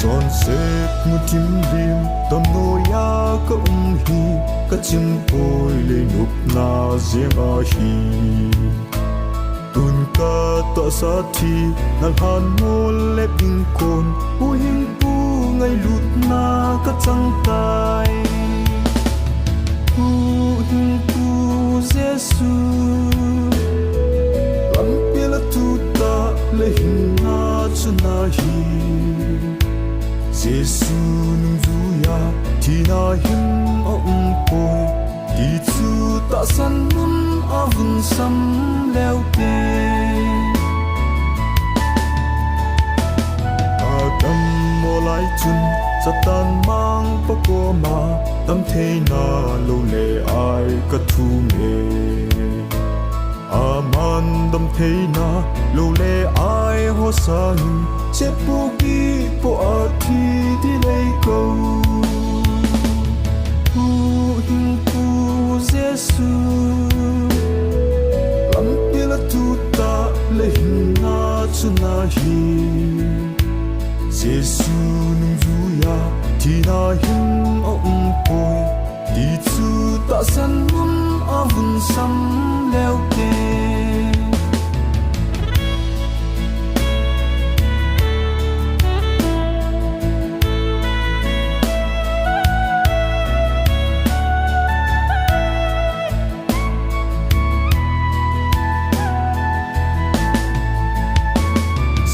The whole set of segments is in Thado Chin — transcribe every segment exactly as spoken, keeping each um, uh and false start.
Chonset muthim lim damnoiya kaum hi, kachimpoi leinopna jeng ahi. Tun katahsa thina lhanmol le ding kon, huhhingpu ngailutna kachang tai. Huhhingpu Jesu, lampi la tutah le hinna chu nahi. Jesu nungjuiya thina him aumpoi, tichu tahsan mun avunsam leute. Adam mo lai chun Satan mangpa koma damtheina lou le ai kathum e. Aman damtheina lou le ai ho sangin, chepu kihpo a thi ding lei kou. Huhhingpu Jesu, lampi la tutah le hinna chu nahi. Jesu nungjuiya thina him aumpoi, tichu tahsan mun avunsam leute.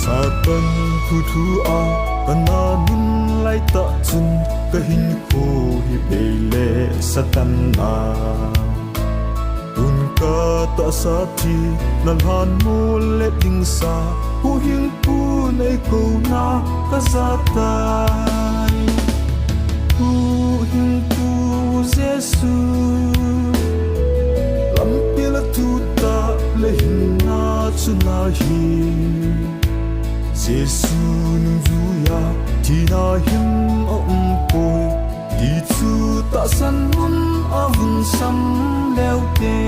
Satan thuthu a kana nun laitah chun, kahinkho hi bei le sat tan a. Tun katahsa thina lhanmol le dingsa, huhhingpu neikouna kaja tai. Huhhingpu Jesu, lampi la tutah le hinna chu nahi. Jesu nungjuiya thina him aumpoi, tichu tahsan mun avunsam leute.